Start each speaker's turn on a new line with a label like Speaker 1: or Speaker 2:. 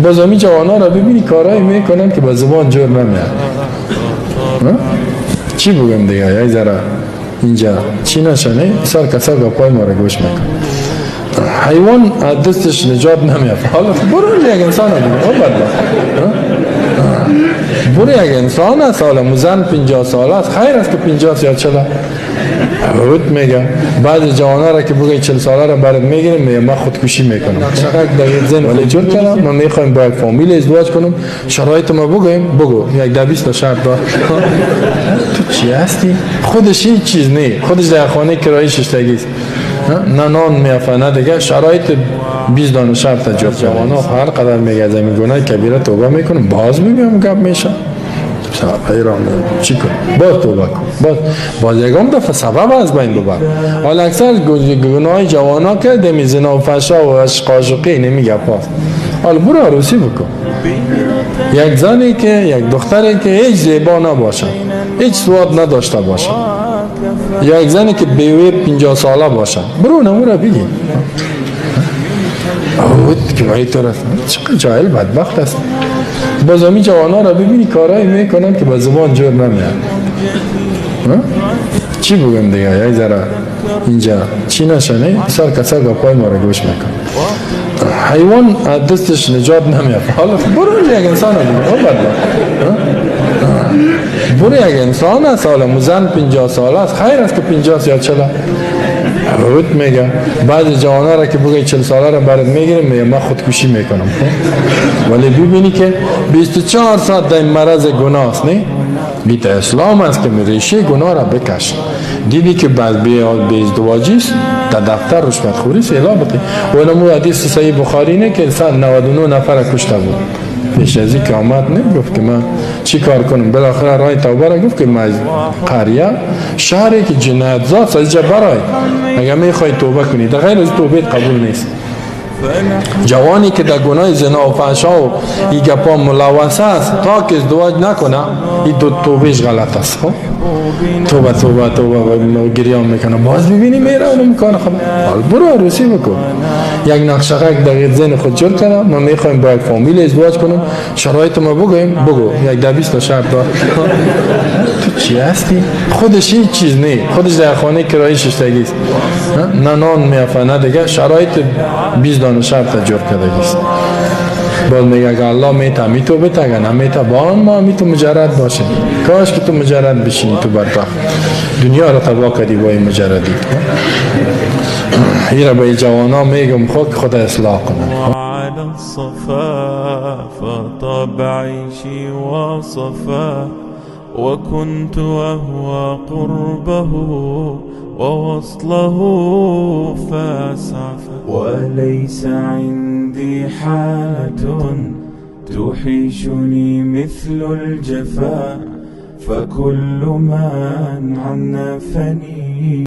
Speaker 1: باز همی جوانا را ببینی کارهایی میکنن که با زبان جور نمیاد. چی بگم دیگه؟ یک ذره اینجا چی نشنه سر کسا گپای ما را گوش میکن. حیوان از دستش نجات نمیاد. حالا برو یک انسان دیگه، برو یک انسان است. حالا مزن 50 ساله است، خیر است که 50 یا 40. بود میگه بعضی جوانا را که بگه 40 ساله را برات میگیریم، میگه من خودکشی میکنم. چقدر دقیق زن ولی جور کردم من میخوایم با یک فامیل ازدواج کنم، شرایط ما بگویم، بگو یک ده 20 تا شرط دار. تو چی هستی؟ خودش هیچ چیز نی، خودش در خانه کرایه ششتگی است، نه نان میافه نه دیگه، شرایط 20 دانه شرط جور. جوانا هر قدر میگه از این گناه کبیره توبه میکنم، باز میگم گپ میشه حیران چی کن، باز توبه کن، باز یکم دفعه سبب از بین ببر. حالا اکثر گناه جوانا که دمی زنا و فحشا و عشق عاشقی نمیگه پاس. حالا برو عروسی بکن. یک زنی که یک دختری که هیچ زیبا نباشه، هیچ سواد نداشته باشه، یک زنی که بیوه 50 ساله باشه، برو نمو را بگی. بود که باید تو چقدر جاهل بدبخت است. باز همی جوانا را ببینی کارهایی میکنن که با زبان جور نمیاد. چی بگم دیگه؟ یک ذره اینجا چی نشنه سر کسا گپای ما را گوش میکن. حیوان از دستش نجات نمیاد. حالا برو یک انسان دیگه، برو یک انسان است. حالا مزن 50 ساله است، خیر است که 50 یا 40. بود میگه بعضی جوانا را که بگه 40 ساله را برات میگیریم، میگه من خودکشی میکنم. ولی ببینی که 24 ساعت در مرض گناه است. نه بیت اسلام است که ریشه گناه را بکش. دیدی که بعد به ازدواجی است، در دفتر رشوت خوری است، اعلام بده. و نمو حدیث صحیح بخاری نه که 99 نفر کشته بود پیش از که آمد، نه گفت که من چی کار کنم؟ بالاخره رای توبه را گفت که من از قریه شهری که جنایت زاد از برای اگر میخوای توبه کنی، در غیر از توبه قبول نیست. جوانی که در گناه زنا و فحشا و این گپا ملوث است، تا که ازدواج نکنه این دو توبهش غلط است. خب توبه توبه توبه گریان میکنه، باز میبینی میره اونم کار. خب حال برو عروسی بکن. یک نقشه دقیق ذهن خود جور کنم، ما میخوایم با یک فامیل ازدواج کنم، شرایط ما بگویم، بگو یک ده 20 تا شرط دار. تو چی هستی؟ خودش هیچ چیز نی، خودش در خانه کرایه ششتگی است، نه نان میافه نه دیگه، شرایط 20 دانه شرط جور کرده است. باز میگه اگه الله میتا می تو بته، اگه نمیتا با ما می تو مجرد باشه. کاش که تو مجرد بشینی، تو بدبخت دنیا را تباه کردی با این مجردی. ایره به جوانا میگم خود خود اصلاح کنن.
Speaker 2: على الصفا فطاب عيشي وصفا، وكنت أهوى قربه ووصله فأسعفا، وليس عندي حالة تحيشني مثل الجفا، فكل من عنفني.